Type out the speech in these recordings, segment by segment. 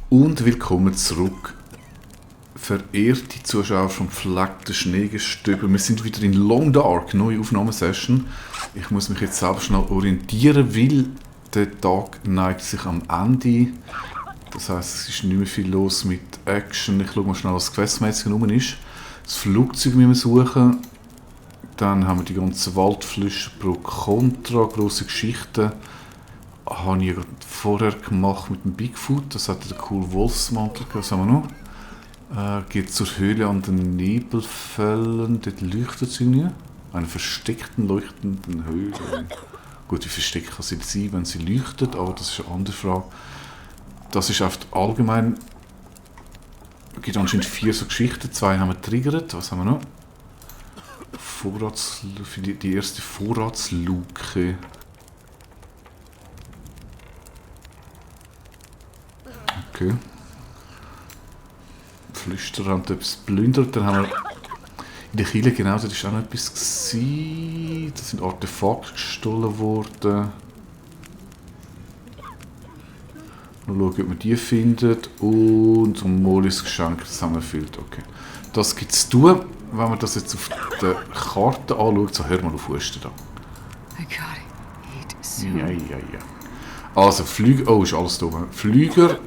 Und willkommen zurück, verehrte Zuschauer vom Fleck der Schneegestöber. Wir sind wieder in Long Dark, neue Aufnahmesession. Ich muss mich jetzt selber schnell orientieren, weil der Tag neigt sich am Ende. Das heisst, es ist nicht mehr viel los mit Action. Ich schaue mal schnell, was questmäßig rum ist. Das Flugzeug müssen wir suchen. Dann haben wir die ganzen Waldflüsse pro Contra, grosse Geschichten. Habe ich vorher gemacht mit dem Bigfoot, das hat einen coolen Wolfsmantel. Was haben wir noch? Geht zur Höhle an den Nebelfällen, dort leuchtet sie nicht. Eine versteckten, leuchtenden Höhle. Gut, wie versteckt kann sie sein, wenn sie leuchtet, aber das ist eine andere Frage. Das ist oft allgemein. Es gibt anscheinend 4 so Geschichten, 2 haben wir getriggert. Was haben wir noch? Für die erste Vorratsluke. Okay. Flüsterer haben etwas plündert. Dann haben wir in der Kille, genau, da war auch noch etwas gewesen. Da sind Artefakte gestohlen worden. Mal schauen, ob man die findet. Und Mollys Geschenk, das haben wir erfüllt. Okay. Das gibt es zu tun, wenn man das jetzt auf der Karte anschaut. So, hör mal auf Husten da. Ja. Also, Flüger. Oh, ist alles da. Flüger.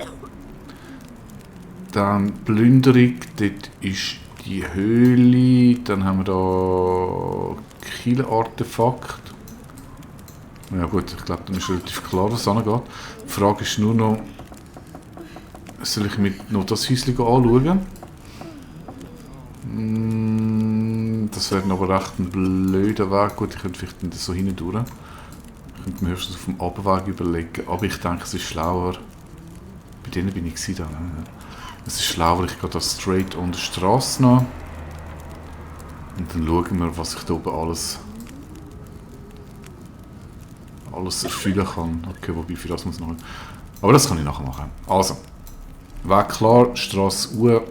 Dann Plünderung. Dort ist die Höhle. Dann haben wir da Kieler-Artefakt. Ja gut, ich glaube, dann ist relativ klar, was angeht. Die Frage ist nur noch, soll ich mir noch das Häuschen anschauen? Das wäre aber recht ein blöder Weg. Gut, ich könnte vielleicht so hindurch. Ich könnte mir höchstens auf dem Abweg überlegen. Aber ich denke, es ist schlauer. Bei denen bin ich da. Es ist schlauer, ich gehe da straight an der Straße nach. Und dann schauen wir, was ich da oben alles erfüllen kann. Okay, wobei für das muss ich noch. Aber das kann ich nachher machen. Also, Weg klar, Straße Uhr.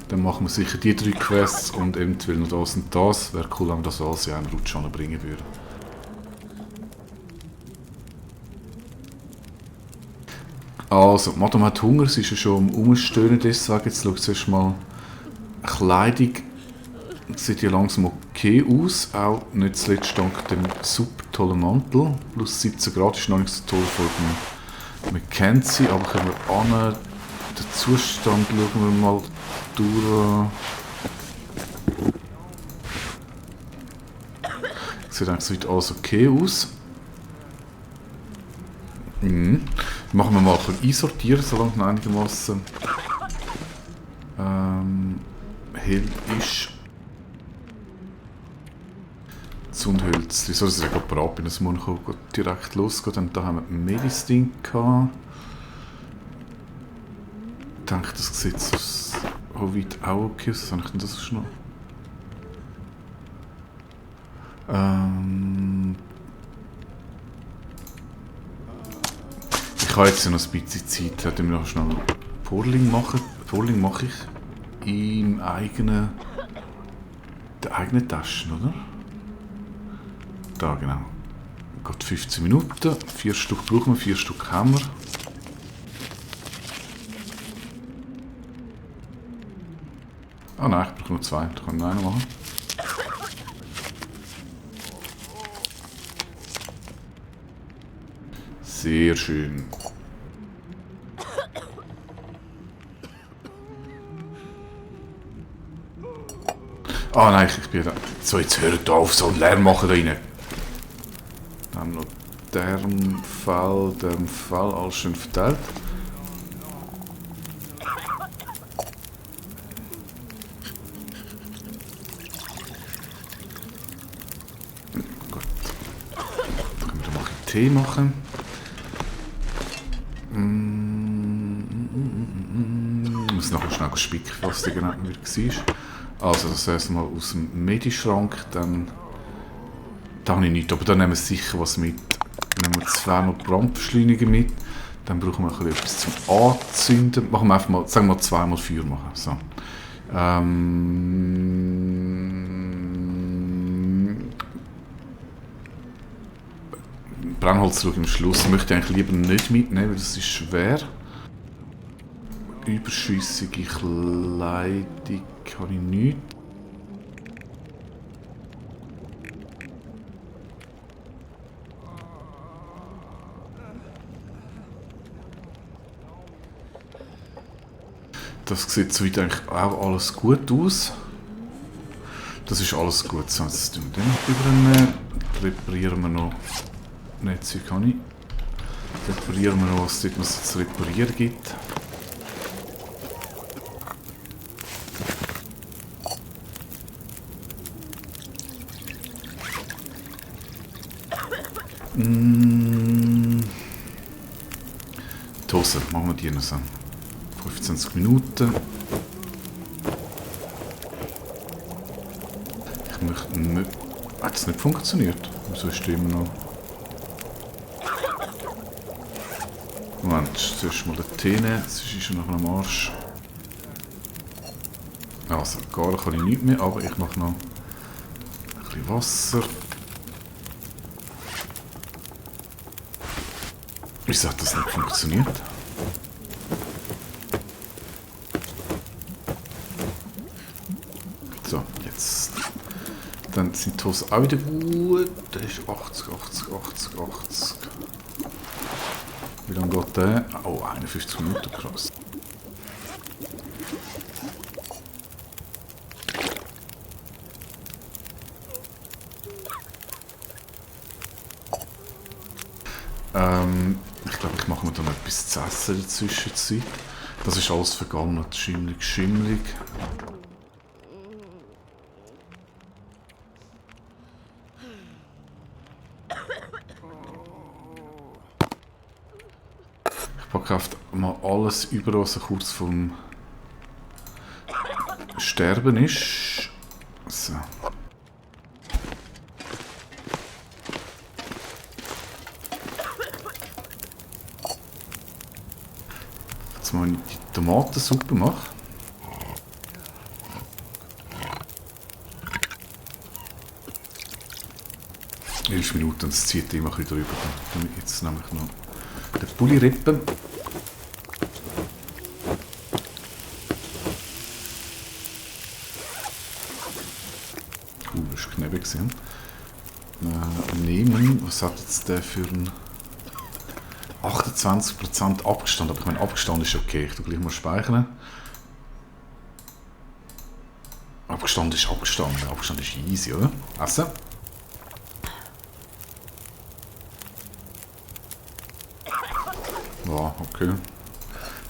Dann machen wir sicher die 3 Quests und eventuell noch das und das. Wäre cool, wenn wir das alles in einem Rutsch anbringen würden. Also, Madame hat Hunger, sie ist ja schon am Umstöhnen, deswegen jetzt schaut es erstmal. Kleidung sieht ja langsam okay aus, auch nicht zuletzt dank dem super tollen Mantel. Plus 17 Grad ist noch nicht so toll vor dem Mackenzie, aber können wir an. Den Zustand schauen wir mal durch. Sieht eigentlich soweit alles okay aus. Machen wir mal ein bisschen einsortieren, solange es noch einigermaßen hell ist. Zündhölzchen, so dass ich gerade bereit bin, dass wir direkt losgeht. Und da haben wir ein Medisting gehabt. Ich denke, das sieht so weit auch okay aus. Was habe ich denn das schon? Ich habe jetzt ja noch ein bisschen Zeit, hätte ich mir noch schnell Porling machen. Porling mache ich in der eigenen Tasche, oder? Da, genau. Geht 15 Minuten, 4 Stück brauchen wir, 4 Stück haben wir. Ah nein, ich brauche nur 2, da kann ich noch einen machen. Sehr schön. Ah nein, ich bin da. So, jetzt hört auf, so einen Lärm machen da rein. Dann haben wir noch Därmfell, alles schön verteilt. Gut. Dann können wir da mal Tee machen. Ich muss nachher schnell spicken, was die genau wieder war. Also das erste mal aus dem Medischrank, dann da habe ich nichts, aber dann nehmen wir sicher was mit. Dann nehmen wir 2 mal Brandbeschleuniger mit, dann brauchen wir etwas zum Anzünden. Machen wir einfach mal, sagen wir mal 2 mal Feuer machen. So. Brennholz schaue ich am Schluss. Ich möchte eigentlich lieber nicht mitnehmen, weil das ist schwer. Überschüssige Kleidung habe ich nichts. Das sieht soweit eigentlich auch alles gut aus. Das ist alles gut. So, jetzt tun wir den übernehmen. Reparieren wir noch. Netzwerk kann ich. Reparieren wir noch, was dort noch zu reparieren gibt. Die Hose, machen wir die noch so. 25 Minuten. Ich möchte nicht... Hat es nicht funktioniert? Wieso ist die immer noch... Moment, zuerst mal den Tee nehmen, sonst ist er noch am Arsch. Also, gar kann ich nicht mehr, aber ich mache noch ein bisschen Wasser. Wieso hat das nicht funktioniert? So, jetzt. Dann sind die Hosen auch wieder gut. Der ist 80, 80, 80, 80. Wie lange geht der? Oh, 51 Minuten, krass. Ich glaube, ich mache mir dann etwas zu essen in der Zwischenzeit. Das ist alles vergangen, schimmelig, schimmelig. Ich packe einfach mal alles über, was so kurz vorm Sterben ist. So. Jetzt mal die Tomatensuppe mache. Elf Minuten, das zieht immer ein bisschen drüber. Jetzt nehme ich noch den Pulli-Rippen. Das war knapp. Nehmen, was hat jetzt der für einen 28% Abgestand? Aber ich meine, Abgestand ist okay. Ich tue gleich mal speichern. Abgestand ist Abgestand. Abgestand ist easy, oder? Essen. Ja, okay.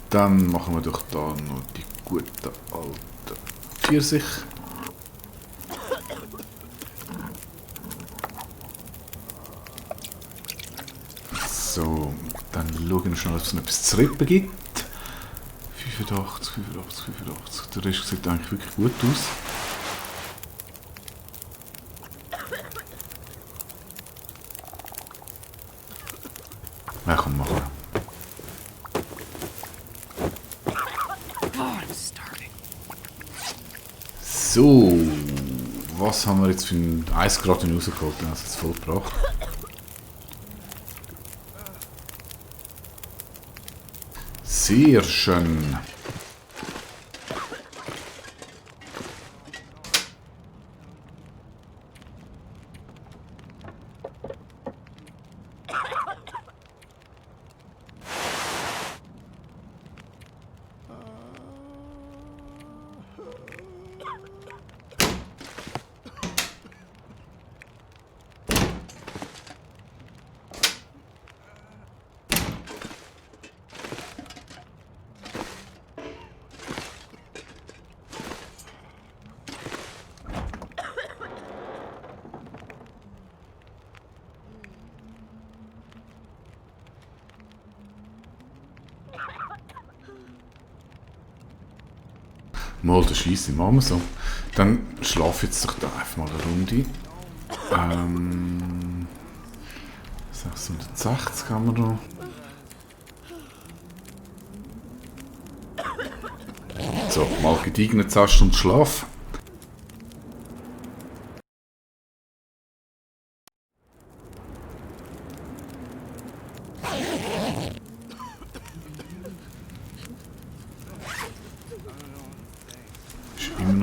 Dann machen wir doch da noch die gute alte Pfirsich. So, dann schauen wir schnell, ob es noch etwas zu rippen gibt. 85, 85, 85. Der Rest sieht eigentlich wirklich gut aus. Ja, komm, machen wir. So, was haben wir jetzt für ein Eis gerade rausgeholt? Den hat es jetzt voll gebracht. Sehr schön. Mal, das scheisse, machen wir so. Dann schlafe jetzt doch da einfach mal eine Runde. 660 haben wir noch. So, mal gediegene 10 Stunden Schlaf.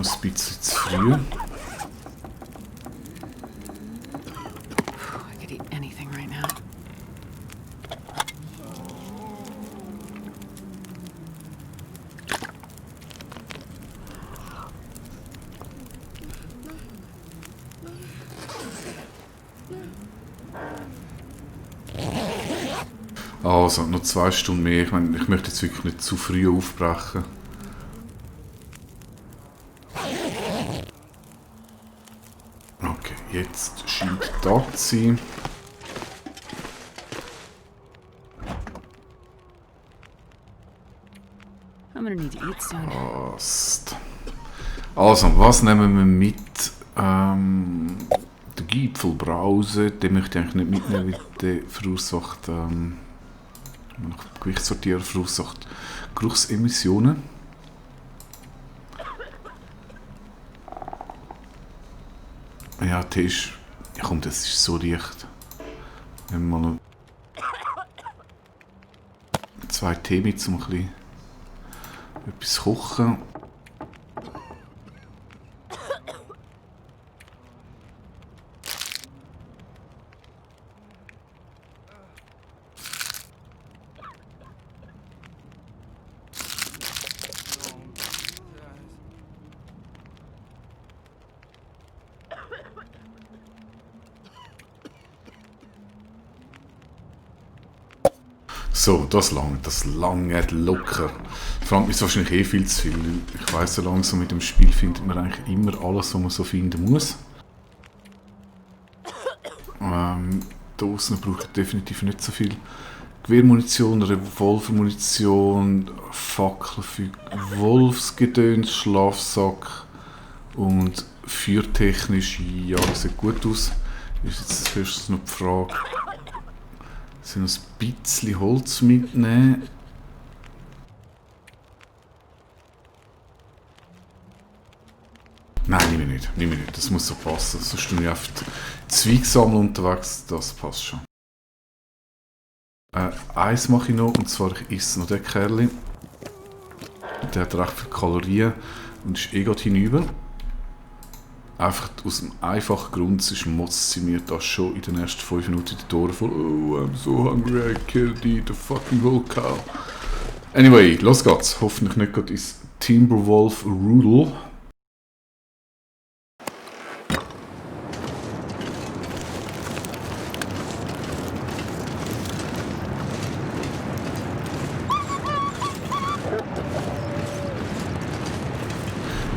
noch ein bisschen zu früh. I could eat anything right now. Also, noch 2 Stunden mehr. Ich meine, ich möchte jetzt wirklich nicht zu früh aufbrechen. Okay, jetzt scheint da zu sein. I'm gonna need to eat soon. Passt. Also, was nehmen wir mit? Der Gipfelbrause, den möchte ich eigentlich nicht mitnehmen, weil der verursacht, nach Gewicht sortieren, verursacht Geruchsemissionen. Ja, der ist, ja komm, das ist so leicht. Nehmen wir mal noch 2 Tee mit, um ein bisschen etwas zu kochen. So, das langt locker. Vor allem ist es wahrscheinlich eh viel zu viel. Ich weiss, so langsam mit dem Spiel findet man eigentlich immer alles, was man so finden muss. Dosen braucht definitiv nicht so viel. Gewehrmunition, Revolvermunition, Fackel für Wolfsgedöns, Schlafsack und feuertechnisch, ja, das sieht gut aus. Ist jetzt höchstens noch die Frage, so ein bisschen Holz mitnehmen. Nein, nehme ich nicht. Das muss so passen. Sonst bin ich auf Zweig sammeln unterwegs, das passt schon. Eins mache ich noch, und zwar ich esse noch den Kerl. Der hat recht viele Kalorien und ist eh gerade hinüber. Einfach aus dem einfachen Grund, sonst motzt sie mir das schon in den ersten 5 Minuten die Tore voll. Oh, I'm so hungry, I killed the fucking whole cow. Anyway, los geht's. Hoffentlich nicht gerade ins Timberwolf Rudel.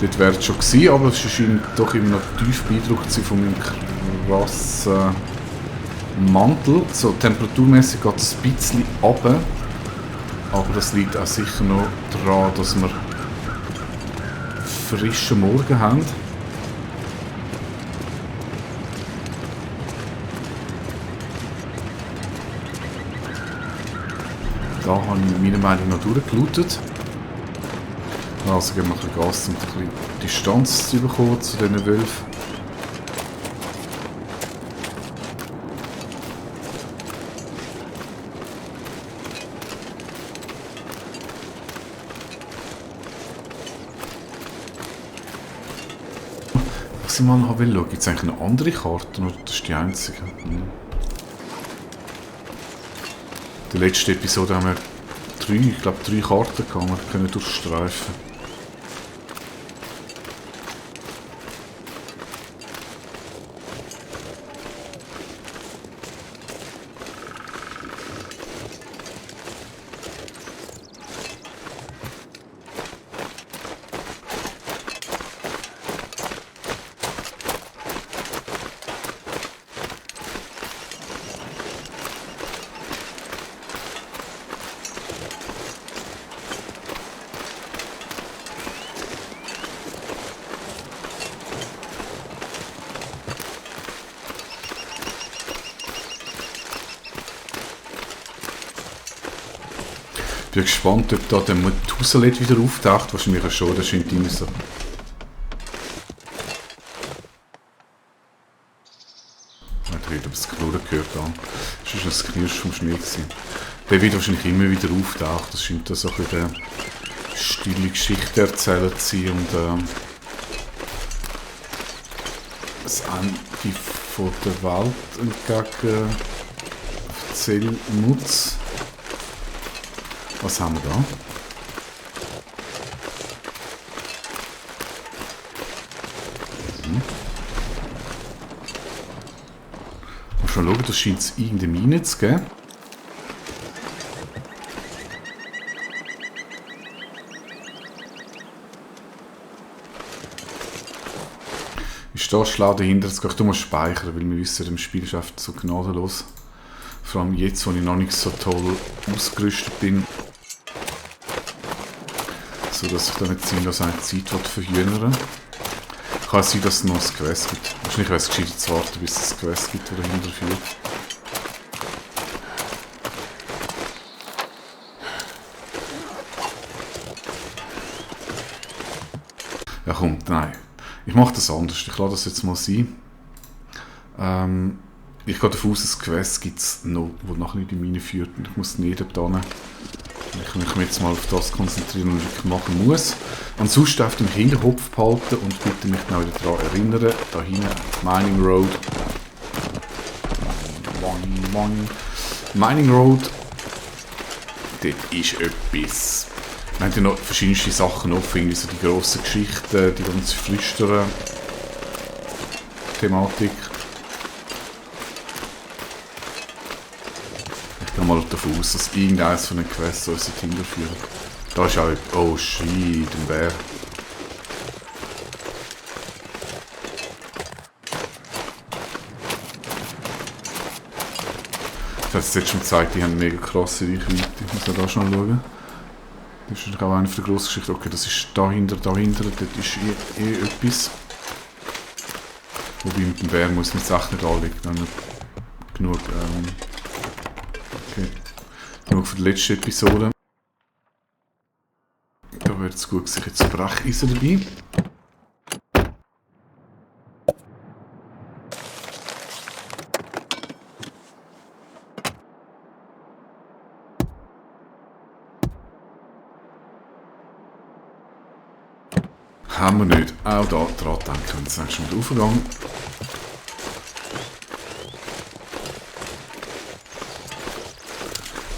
Dort wäre es schon gewesen, aber es scheint doch immer noch tief beeindruckt zu sein von meinem krassen Mantel. So, temperaturmäßig geht es ein bisschen runter, aber das liegt auch sicher noch daran, dass wir frischen Morgen haben. Da habe ich meiner Meinung nach durchgelootet. Also geben wir ein bisschen Gas, um ein bisschen Distanz zu bekommen zu diesen Wölfen. Was ich mal schauen will, gibt es eigentlich noch andere Karten oder das ist die einzige? In der letzten Episode haben wir 3 Karten gehabt, wir können durchstreifen. Ich bin gespannt, ob da der Methuselah wieder auftaucht. Wahrscheinlich schon, das scheint immer so. Ich habe das Knurren gehört. Das war das Knirsch vom Schnee. Der wird wahrscheinlich immer wieder auftauchen. Das scheint so ein bisschen eine stille Geschichte erzählen zu sein. Und das Ende von der Welt entgegen Zellnutz. Was haben wir da? Schon schauen, da scheint es irgendeine Mine zu geben. Ist da schlau dahinter, jetzt gehe ich mal speichern, weil wir wissen, im Spiel ist einfach so gnadenlos. Vor allem jetzt, wo ich noch nicht so toll ausgerüstet bin. So dass ich da nicht sinnlos eine Zeit verjüngere. Kann es sein, dass es noch ein Quest gibt. Wahrscheinlich wäre es gescheiter zu warten, bis es ein Quest gibt, das dahinter führt. Ja komm, nein. Ich mache das anders. Ich lasse das jetzt mal sein. Ich gehe davon aus, ein Quest gibt es noch, das nachher nicht in die Mine führt. Und ich muss nicht da hin. Ich kann mich jetzt mal auf das konzentrieren, was ich machen muss. Ansonsten darf ich mich im Hinterkopf behalten und bitte mich noch wieder daran erinnern. Da hinten, Mining Road. Mining Road. Dort ist etwas. Wir haben ja noch verschiedenste Sachen offen, irgendwie so die grossen Geschichten, die ganze Flüstern-Thematik. Ich gehe mal davon aus, dass irgendeines von den Quests uns hinterführt. Da ist auch... Oh shit, ein Bär. Das hat es jetzt schon gezeigt, die haben eine mega krasse Reichweite. Ich muss ja da schon schauen. Das ist auch eine der grossen Geschichten. Okay, das ist dahinter, dort ist eh etwas. Wobei mit dem Bär muss man es echt nicht anlegen. Dann genug, okay. Genug für die letzte Episode. Da wäre es gut, sich jetzt Brecheisen dabei. Haben wir nicht. Auch da dran denken, wenn es schon wieder aufgegangen.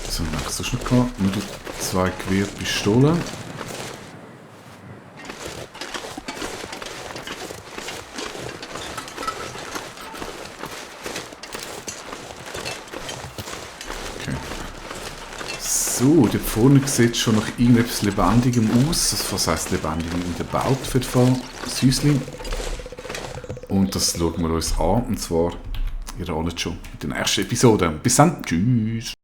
So, dann hast du schon gehabt. Nur 2 Gewehrpistolen. Okay. So, dort vorne sieht es schon nach irgendetwas Lebendigem aus. Was heisst Lebendigem? In der Baut für den Fall. Das Häuschen. Und das schauen wir uns an. Und zwar, ihr ahnt schon, in der nächsten Episode. Bis dann. Tschüss.